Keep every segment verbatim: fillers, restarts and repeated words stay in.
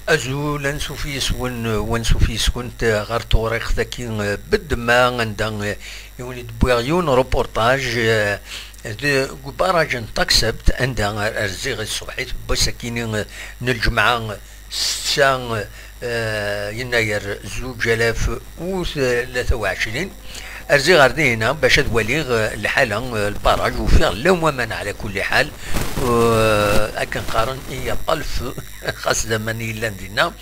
Azul, ansuf yis-wen, wansuf yis-kent ɣer tewriqt-agi, eh, beddma, anda, eh, i wen-id-wwiɣ yiwen reportage, eh, deg ubaraj n Taksebt, anda ar-, rziɣ i tṣebḥit n wass-akini, eh, n lǧemɛa, ssetta, eh, yennayer zuǧ alaf u tlata u ɛecrin. Rziɣ ar dinna bac ad waliɣ, eh, lḥala, eh, lbaraj, ufiɣ llan waman ɛla kulli ḥal, eh, akken qqaren, il y a pas le feu, xas d aman yellan dinna.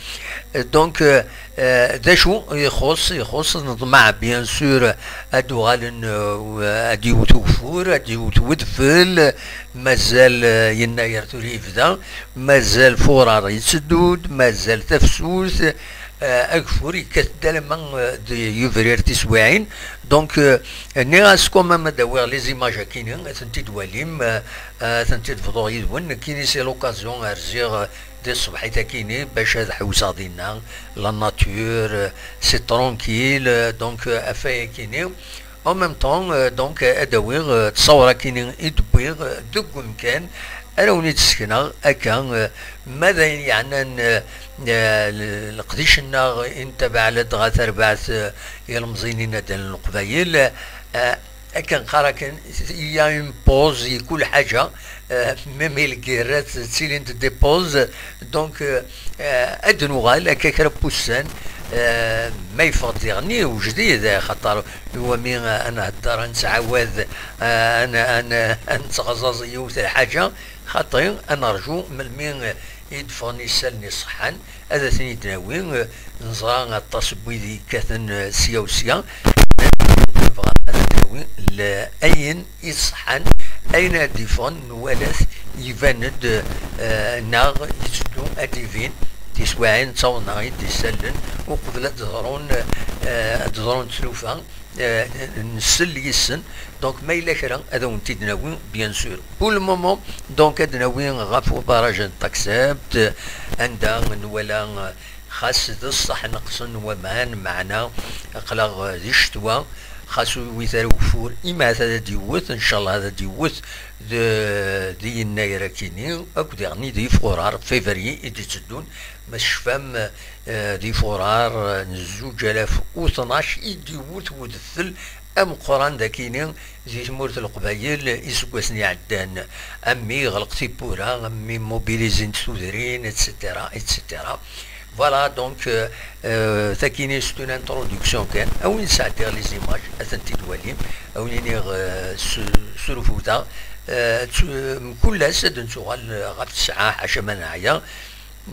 Eh, donc, eh, eh, d acu ixuṣ? Ixuṣ neḍmeɛ, bien sûr, ad d-uɣalen, eh, ad d-iwet ugeffur, ad d-iwet wedfel, mazal, eh, yennayer tura yebda, mazal furar yetteddu-d, mazal tafsut, eh, ageffur yekkat-d alamma, eh, d yebrir tiswiɛin. Donc, eh, nniɣ-as quand même ad d-awiɣ les images akini, ad tent-id-twalim, eh, eh, ad tent-id-bḍuɣ yid-wen. Nekkini c'est l'occasion, rziɣ, eh, di tṣebḥit-akini bac ad ḥewseɣ dinna, la nature, eh, c'est tranquille, eh, donc, eh, afay akini. En même temps, euh, donc, euh, ad awiɣ, euh, ttṣawra-kini i d-wwiɣ, euh, deg umkan ara wen-id-ssekneɣ akka, euh, ma d ayen yeɛnan, euh, euh, l-, leqdic-nneɣ i nettabaɛ ladɣa tarbaɛt, euh, ilemẓiyen inaddalen n Leqbayel, euh, akken qqar akken, il y a une pause i kul ḥaǧa, euh, même i lgirrat ttilint des pauses, donc, euh, euh, ad nuɣal akka kra n wussan, euh, ma yeffeɣ-d diɣenni ujdid, xaṭer iwami, euh, ad nhedder, ad nettɛawad, euh, ad n-, ad n-, ad nettɣaẓaẓ yiwet lḥaǧa, xaṭi ad nerju melmi, euh, i d-ffɣen isallen iṣeḥḥan, ad ten-id-nawi, euh, neẓra aṭas n wid yekkaten, euh, sya u sya, nebɣa ad nawi l-, ayen iṣeḥḥan, ayen ara d-yeffɣen nwala-t iban-d, eh, neɣ yetteddu ad d-ibin tiswiɛin ttawen-aɣ-id isallen uqbel ad d-ḍrun, eh, ad d-ḍrun tlufa, eh, nsell yis-sen. Donc ma yella kra ad awen-t-id-nawi, bien sûr. Pour le moment, donc, ad nawi ɣef ubaraj n Taksebt, anda nwala, eh, xas d ṣṣeḥ neqsen waman, meɛna aql-aɣ di ccetwa, xas ur yewwit ara ugeffur, imhat ad d-yewwet, ncallah ad d-yewwet d-, di yennayer akini, akked diɣenni di yifɣurar, février i d-itteddun, ma tecfam, eh, di yifɣurar, eh, n zuǧ alaf u tnac i d-yewwet wedfel ameqqran d akini di tmurt n Leqbayel iseggasen iɛeddan, am mi ɣleq tiwwura, am mi mobilizint tudrin, et cetera, et cetera. Voilà, donc, euh, euh, takini c'est une introduction kan. A win sɛeddiɣ les images, ad tent-id-walim. A win iniɣ, euh, s-, srufuteɣ. Euh, ttu-, mkul ass ad nettuɣal ɣef tesɛa, ḥaca ma neɛya.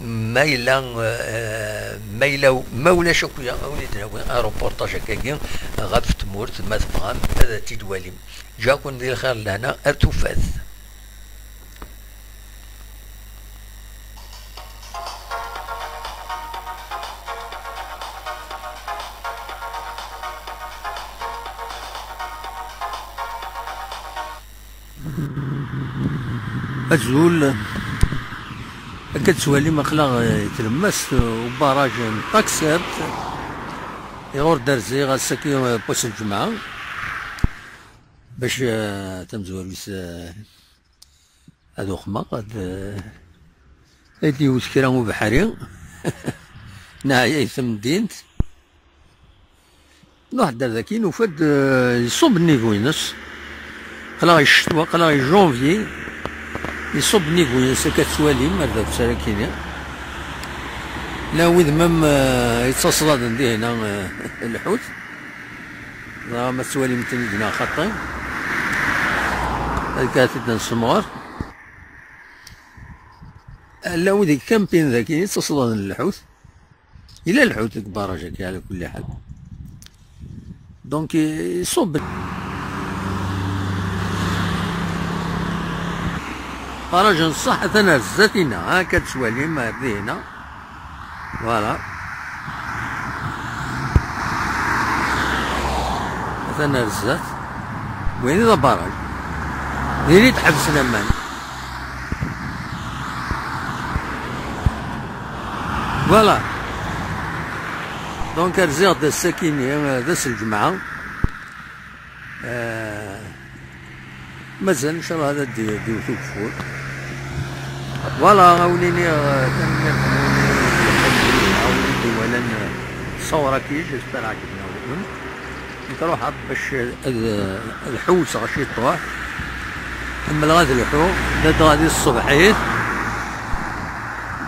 Ma yella, euh, ma yella, ma ulac akk ya, a win id-nawi areportaj akkagi ɣef tmurt, ma tebɣam ad t-id-walim. Ǧǧiɣ-ken di lxir d lehna, ar tufat. Azul. Akka d-tettwalim aql-aɣ, eh, di tlemmast, eh, ubaraj n Taksebt. Iɣur d-rziɣ ass-agi, eh, n wass n lǧemɛa. Bac, eh, tamezwarut, eh, ad uxmeɣ, ad, eh, ad d-iwet kra ubeḥri. Neɛya i temdint. Nruḥ-d ar daki, nufa-d, eh, iṣubb nnigu-ines. Aql-aɣ i ccetwa, aql-aɣ i janvier. Iṣubb nnigu-ines, akka tettwalim, ar daki ara kini. Llan wid mem, eh, yettaṣladen dihina, eh, lḥut. Dɣa ma tettwalim-ten-id neɣ xaṭi. Ad kkɛet-id ad nessemɣer. Llan wid yekkampin daki, yettaṣladen lḥut. Yella lḥut deg ubaraj-agi, ɛla kulli ḥal. Donc, iṣubb. Baraj n ṣṣeḥ atan ar zdat-ina, ha, akka tettwalim ar dihina. Voilà. Atan ar zdat. Win d abaraj. Din i d-ḥebsen aman. Voilà. Donc, rziɣ-d ass-akini, d ass n lǧemɛa. Eh, mazal, ncallah, ad d-, d-iwet ugeffur. Voilà, a wen-iniɣ, eh, tanemmirt. Llan ṣṣawṛa-agi, j'espère ɛeǧben-awen. Nekk ruḥeɣ bac ad, ad ḥewseɣ ciṭuḥ. Ḥemmleɣ ad lḥuɣ, ladɣa di tṣebḥit.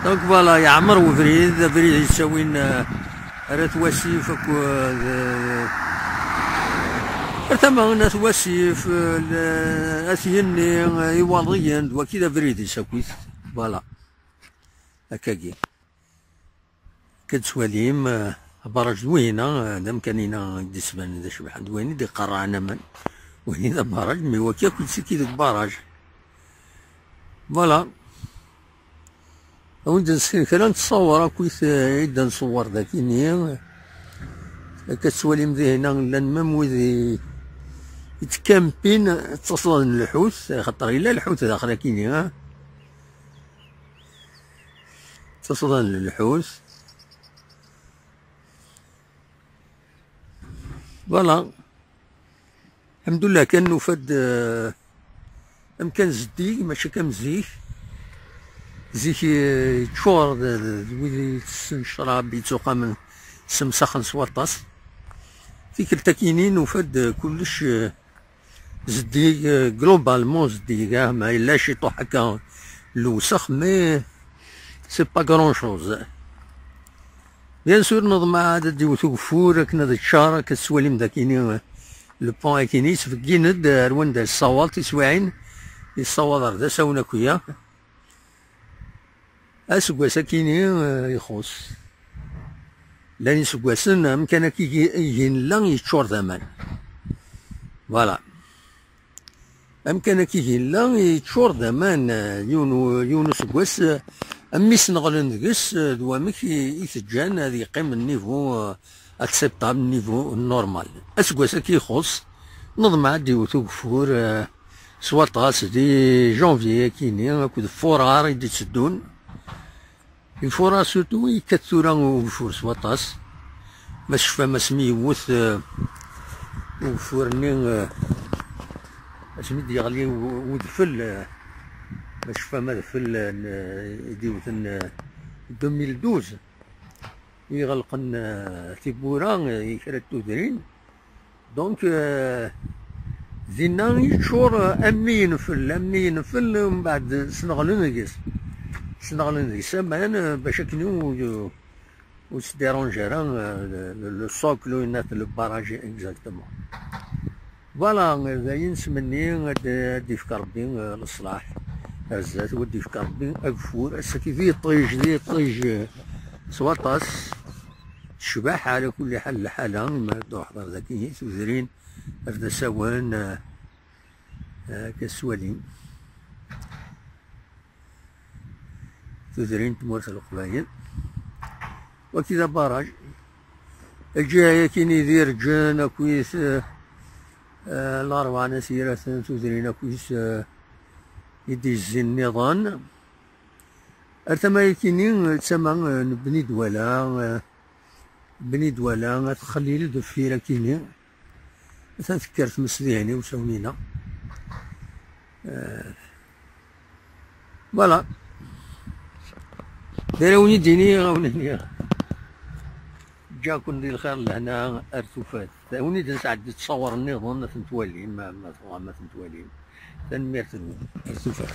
Donc voilà, yeɛmer webrid, abrid yettawin, eh, ar At Wasif akked, eh, ar tama n At Wasif, eh, l-, At Yenni, eh, Iwaḍiyen, d waki d abrid-is akkit. Voilà. Akkagi. Akka d-twalim, eh, abaraj d wihina, eh, d amkan-ina i d-isbanen d acebḥan, d wayen i d-iqerraɛen aman. Wihina d abaraj, mi waki akk yettiki deg ubaraj. Voilà. A wen-d-nesken kra n ttṣawar akkit, eh, i d-nṣewwer dagini. Akka d-twalim dihina llan même wid i, i ttkampin, ttaṣḍan lḥut, xaṭer yella lḥut daxel akini, ha? Ttaṣḍan lḥut. Voilà. Lḥemdullah kan nufa-d, eh, amkan zeddig, mačči kan zik. Zik, eh, yeččur d, d, d wid yettessen ccrab, yettuqamen, ssemsaxen s waṭas. Tikkelt akini nufa-d, eh, kullec, eh, zeddig, eh, globalement zeddig, ah, ma yella ciṭuḥ akka lewsex, mais c'est pas grand chose. Bien sûr, neḍmeɛ ad d-iwet ugeffur akken ad ččar, akka tettwalim dakini, eh, le pont akini, yettbeggin-d ar wanda yessawaḍ tiswiɛin, yessawaḍ ar d asawen akya. Aseggas akini, eh, ixuṣ. Llan iseggasen, amkan akka i gi-, i gi nella yeččur d aman. Voilà. Amkan akka i gi nella yeččur d aman, eh, yiwen u-, yiwen useggas, eh, am mi sneɣlen deg-s, eh, d wamek i, i t-ǧǧan ad yeqqim niveau, eh, acceptable, niveau normal. Aseggas akka ixuṣ, neḍmeɛ ad d-iwet ugeffur, eh, s waṭas di janvier akini, akked furar i d-itteddun. Lfurar surtout yekkat tura ugeffur s waṭas. Ma tecfam asmi yewwet, eh, ugeffur-nni, eh, asmi d-yeɣli u-, udfel, eh, ma tecfam adfel, eh, n-, i d-iwten, eh, deux mille douze, i iɣelqen, eh, tiwwura, eh, i kra n tudrin. Donc, euh, dinna yeččur, euh, am mi yenfel, am mi yenfel, mbeɛd sneɣlen deg-s. Sneɣlen deg-s aman, euh, bac akken ur, ur s-dérange ara, euh, le, le, le socle, le barrage, exactement. Voilà, d ayen smenni ad, ad d-yefk Rebbi, euh, leṣlaḥ. Ar zdat, ad d-yefk Rebbi ageffur, ass-agi d iṭij, d iṭij, euh, s waṭas. Tecbeḥ, ɛla kulli ḥal, lḥala, ma d-ruḥeḍ ar dagi, tudrin, ar d asawen, eh, eh, akka s-twalim. Tudrin n tmurt n Leqbayel. Waki d abaraj. Lǧiha-yakini d irǧen akkit, eh, eh, Larebɛa n At Yiraten, tudrin akkit, eh, i d-yezzin nniḍen. Ar tama-yakini, d tama, eh, n Bni Dwala, eh, Bni Dwala, At Xlil, deffir akini. Atan tekker tmes dihin i usawen-ina. Eh, voilà. D ara wen-id-iniɣ, a wen-iniɣ. Ǧǧa-ken di lxir, lehna ar tufat. A wen-id-nesɛeddi ttṣawar nniḍen, ad ten-twalim, ma, ma tebɣam ad ten-twalim. Tanemmirt-nwen. Ar tufat.